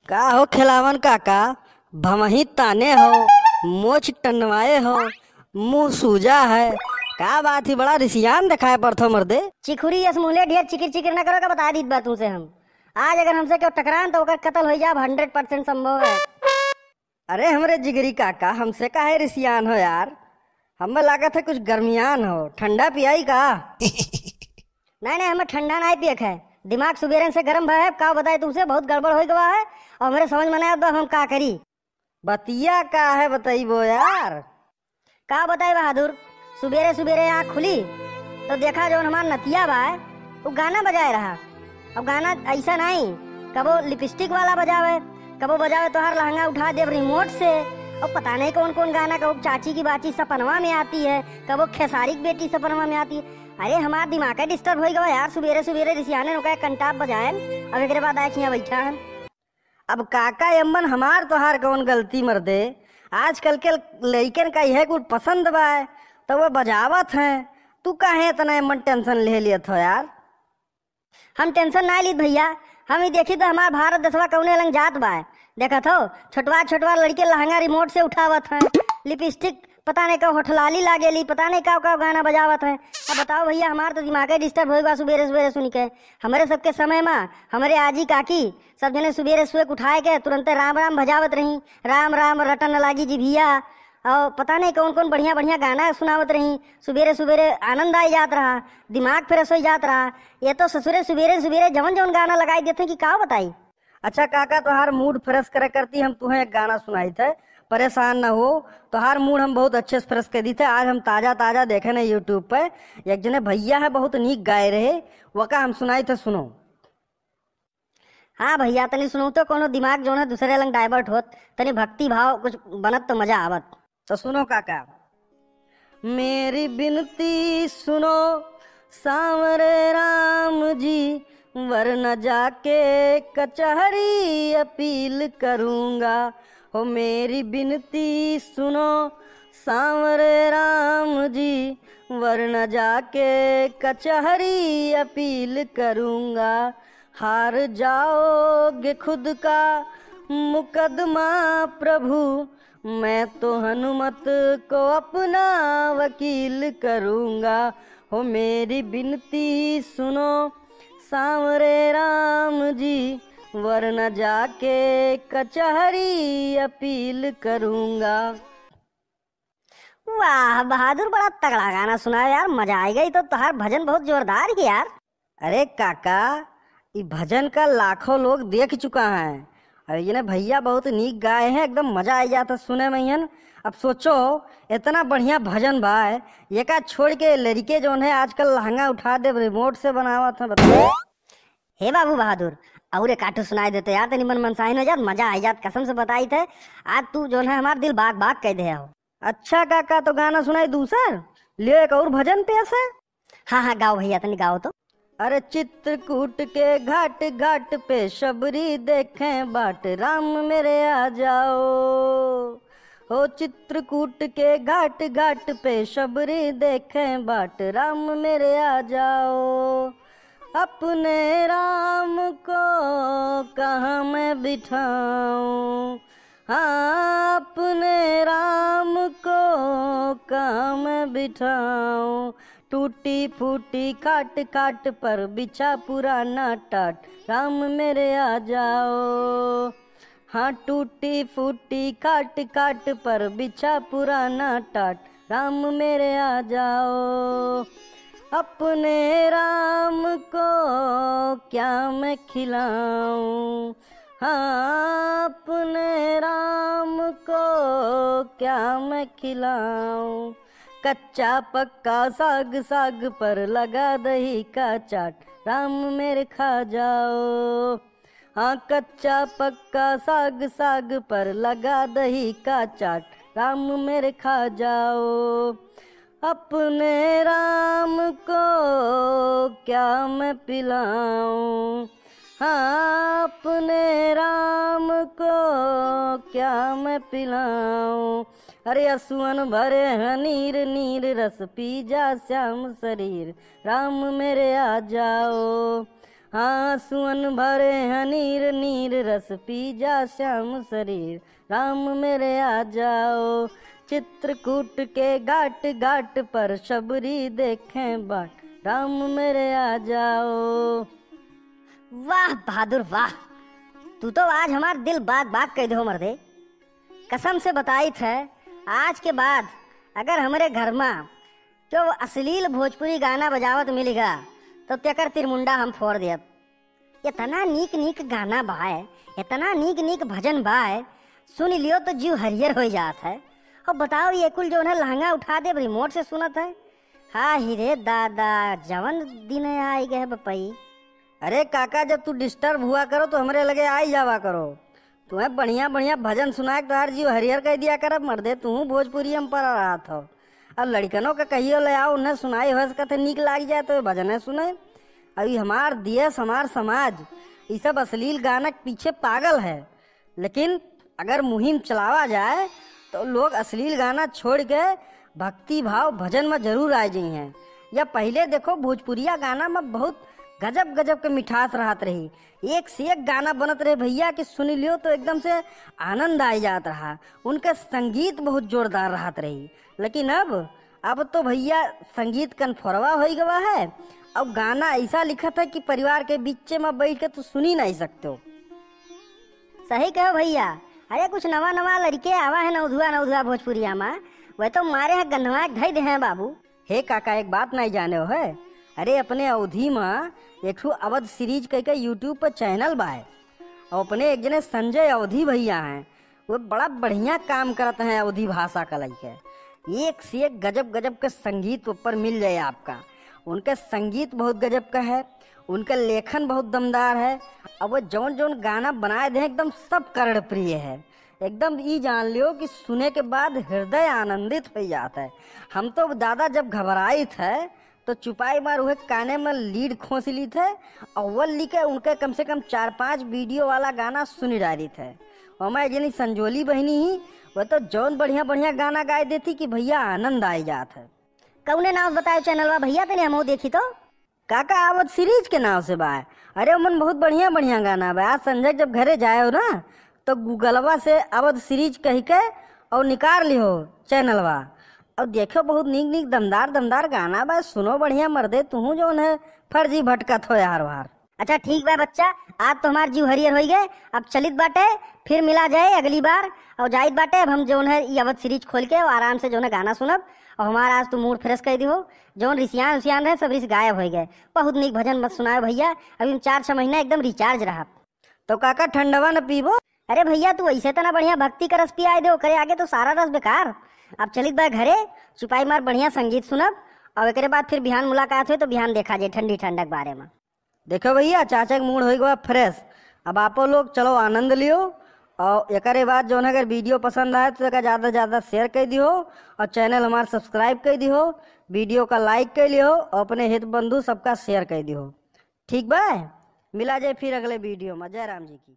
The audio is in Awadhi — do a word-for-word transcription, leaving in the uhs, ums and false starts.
का हो खेलावन काका, भमही ताने हो, मोछ टनवाए हो, मुंह सूजा है, का बात ही बड़ा रिसियान देखाए पड़त हो मर्दे? चिखुरी यस मुहले ढेर चिकिर चिकिर ना करो, का बता दीत बा तुमसे हम। आज अगर हमसे केहू टकरान तो ओकर कत्ल होइ जाब, हंड्रेड परसेंट संभव है। अरे हमरे जिगरी काका, हमसे काहे रिसियान हो यार? हमें लागत है कुछ गर्मियान हो, ठंडा पियाई का? नहीं नहीं, हमें ठंडा नहीं पियक है, दिमाग सुबेरे से गरम भय है। का बताए तुमसे, बहुत गड़बड़ होइ गवा है और हमरे समझ में नहीं आवत बा हम का करी। बतिया का है बताइबो यार? का बताई बहादुर, सुबेरे सुबेरे आँख खुली तो देखा जौन हमार नतिया बा, उ गाना बजाए रहा। अब गाना ऐसा नहीं, कबो लिपस्टिक वाला बजावे, कबो बजावे तोहार लहंगा उठा देब रिमोट से। अब पता नहीं कौन कौन गाना, कबो चाची की बाची सपनवा में आती है, कबो खेसारी की बेटी सपनवा में आती है। अरे हमार दिमाग डिस्टर्ब होइ गवा यार, सुबेरे सुबेरे रिसियाने ओका कंटाप बजाएन, अब एकरे बाद आए खिया बैठा हन। अब काका एमन हमार तोहार कौन गलती मर्दे? आजकल के लइकन का यह कुल पसंद बा, तो वो बजावत हैं। तू काहे इतना एमन टेंशन ले लियत हो यार? हम टेंशन ना लीत भैया, हम ही देखी तो हमार भारत देशवा कौने लंग जात बा। देखत हो, छोटवा छोटवा लड़के लहंगा रिमोट से उठावत हैं, लिपस्टिक पता नहीं का होठलाली लागेली, पता नहीं का का गाना बजावत हैं। अब बताओ भैया, हमार तो दिमागे डिस्टर्ब होइ गवा सुबेरे सुबेरे सुन के। हमरे सबके समय मा हमरे आजी काकी सब जने सुबेरे सुबह उठाए के तुरंते राम राम भजावत रही, राम राम रटन लागी जिभिया, और पता नहीं कौन कौन बढ़िया बढ़िया गाना सुनावत रही। सुबेरे सुबेरे आनंद आई जात रहा, दिमाग फ्रेश होइ जात रहा। ये तो ससुरे सुबेरे सुबेरे जवन जवन गाना लगाई देते कि का बताई। अच्छा काका, तोहार मूड फ्रेश करे करती हम तुहें एक गाना सुनाई थे, परेशान न हो, तोहार मूड हम बहुत अच्छे से फ्रेश कर दी थे। आज हम ताजा ताजा देखे न यूट्यूब पे, एक जने भैया है बहुत नीक गाए रहे, वका हम सुनाई थे, सुनो। हाँ भैया, तनी सुनो तो, कोनो दिमाग जौन है दूसरे लंग डाइवर्ट होत, तनी भक्ति भाव कुछ बनत तो मजा आवत। तो सुनो काका, मेरी बिनती सुनो सांवरे राम जी, वरना जाके कचहरी अपील करूँगा। हो मेरी बिनती सुनो सांवरे राम जी, वरना जाके कचहरी अपील करूँगा। हार जाओगे खुद का मुकदमा प्रभु, मैं तो हनुमत को अपना वकील करूँगा। हो मेरी बिनती सुनो सांवरे राम जी, वरना जाके कचहरी अपील करूँगा। वाह बहादुर, बड़ा तगड़ा गाना सुनाया यार, मजा आइगा। ई तो तोहार भजन बहुत जोरदार ही यार। अरे काका, ई भजन का लाखों लोग देख चुका है। अरे ये ना भैया बहुत नीक गाए हैं, एकदम मजा आ जाता सुने में हन। अब सोचो, इतना बढ़िया भजन बा, ये का छोड़ के लड़के जौन है आजकल लहंगा उठा दे रिमोट से बनावत है, बताओ। हे बाबू बहादुर, और एक आठो सुनाई देते यार, तनी मन मनसाइन हो जात, मजा आ जात, कसम से बताई थे। आज तू जौन है हमार दिल बाग बाग कह दे हो। अच्छा काका, तो गाना सुनाई दूसर, लियो एक और भजन पेश है। हाँ हाँ, गाओ भैया, तनी गाओ तो। अरे चित्रकूट के घाट घाट पे शबरी देखें बाट, राम मेरे आ जाओ। हो चित्रकूट के घाट घाट पे शबरी देखें बाट, राम मेरे आ जाओ। अपने राम को कहाँ मैं बिठाऊं, हाँ, अपने राम को कहाँ मैं बिठाऊं। टूटी फूटी खाट खाट पर बिछा पुराना टाट, राम मेरे आ जाओ। हाँ, टूटी फूटी खाट खाट पर बिछा पुराना टाट, राम मेरे आ जाओ। अपने राम को क्या मैं खिलाऊं, हाँ, अपने राम को क्या मैं खिलाऊं। कच्चा पक्का साग साग पर लगा दही का चाट, राम मेरे खा जाओ। हाँ, कच्चा पक्का साग साग पर लगा दही का चाट, राम मेरे खा जाओ। अपने राम को क्या मैं पिलाऊं, हाँ, अपने राम को क्या मैं पिलाऊं। अरे असुअन भरे हैं नीर नीर, रस पी जा श्याम शरीर, राम मेरे आ जाओ। आंसुअन भरे हैं नीर, नीर रस पी जा श्याम शरीर। राम मेरे आ जाओ, चित्रकूट के घाट घाट पर शबरी देखें बाट। राम मेरे आ जाओ। वाह बहादुर वाह, तू तो आज हमार दिल बाग बाग कइ देहो मर्दे। कसम से बताइत है, आज के बाद अगर हमरे घर मा केहू अश्लील भोजपुरी गाना बजावत मिलिगा, तो तेकर तिरमुंडा हम फोर देब। एतना नीक नीक गाना बाय, एतना नीक नीक भजन बाय, सुनि लियो तो जीव हरियर होइ जात है। अब बताओ, ये कुल जौन है लहंगा उठा देब, remote से सुनत है। हा ही रे दादा, जवन दिन आइ गए बपई। अरे काका, जब तू disturb हुआ करो तो हमरे लगे आइ जावा करो। तुम्हें बढ़िया बढ़िया भजन सुनाए के तोहार जीव हरियर कइ दिया करब मर्दे, तू भोजपुरी में पड़ा रहत हो। अब लड़कनों का कहियो ले आओ, उन्हें सुनाई हो सकत है, नीक लाग जाए तो ये भजन है सुने। अब ये हमार देश, हमार समाज, ये सब अश्लील गाना के पीछे पागल है। लेकिन अगर मुहिम चलावा जाए तो लोग अश्लील गाना छोड़ के भक्ति भाव भजन में जरूर आ जाई हैं। या पहले देखो, भोजपुरिया गाना में बहुत गजब गजब के मिठास रहत रही, एक से एक गाना बनत रहे भैया कि सुन लियो तो एकदम से आनंद आ जात रहा। उनका संगीत बहुत जोरदार रहत रही। लेकिन अब, अब तो भैया संगीत कन्फर्वा होइ गवा है। अब गाना ऐसा लिखत है कि परिवार के बीचे में बैठ के तो सुनी नहीं सकते हो। सही कहो भैया, अरे कुछ नवा नवा लड़के आवा है नवधुआ नवधुआ भोजपुरिया में, वह तो मारे हैं गंधवा के धई दे हैं बाबू। हे काका, एक बात नहीं जाने हो है? अरे अपने अवधी में एक ठो अवध सीरीज कह के YouTube पर चैनल बा है, और अपने एक जने संजय अवधी भैया हैं, वो बड़ा बढ़िया काम करत हैं अवधी भाषा का लइके। एक से एक गजब गजब के संगीत ऊपर मिल जाए आपका। उनके संगीत बहुत गजब का है, उनका लेखन बहुत दमदार है। अब वो जौन जौन गाना बनाए दे एकदम सब कर्णप्रिय है। एकदम ई जान लियो कि सुने के बाद हृदय आनंदित हो जाता है। हम तो दादा जब घबराइत है तो चुपाई मार उहे काने में लीड खोस ली थे और वो लिखे उनके कम से कम चार पांच वीडियो वाला गाना सुन डाली थे। और मैं जनी संजोली बहनी ही, वो तो जौन बढ़िया बढ़िया गाना गाए देती कि भैया आनंद आए जात है। कौने नाम बतायो चैनलवा भैया, तने हमहू देखी तो। काका अवध सीरीज के नाम से बा। अरे ओमन बहुत बढ़िया बढ़िया गाना बा। आज संजय जब घरे जाए हो ना तो गूगलवा से अवध सीरीज कह के और निकाल लिहो चैनलवा। और देखो बहुत नीक नीक दमदार दमदार गाना बा, सुनो बढ़िया मर्दे, तुहू जौन है फर्जी भटकत हो यार वार। अच्छा ठीक बा बच्चा, आज तो हमार जीव हरियर होइ गए, अब चलित बाटे, फिर मिला जाए अगली बार। और जाइत बाटे, अब हम जौन है ई अवध सीरीज खोल के और आराम से जौन है गाना सुनब। और हमारा आज तू मूड फ्रेश कर दिहो, जौन रिसियान उसियान रहे सब रिस गायब होइ गए। बहुत नीक भजन मत सुनाए भैया, अभी हम चार छह महीना एकदम रिचार्ज रहा। तो काका ठंडवा न पीबो? अरे भैया तू ऐसे तना बढ़िया भक्ति का रस पियाए दे, ओकरे आगे तो सारा रस बेकार। अब चलित बा घरे, चुपाई मार बढ़िया संगीत सुनब और एकरे बाद फिर बिहान मुलाकात होई तो बिहान देखा जाए ठंडी ठंडक बारे में। देखो भैया, चाचा के मूड होइ गवा फ्रेश। अब आपो लोग चलो आनंद लियो और एकरे बाद जौन अगर वीडियो पसंद आए तो एका ज्यादा से ज्यादा शेयर कर दिहो और चैनल हमार सब्सक्राइब कर दिहो, वीडियो का लाइक कर लिहो और अपने हित बंधु सबका शेयर कर दिहो। ठीक बा, मिला जाए फिर अगले वीडियो में। जय राम जी की।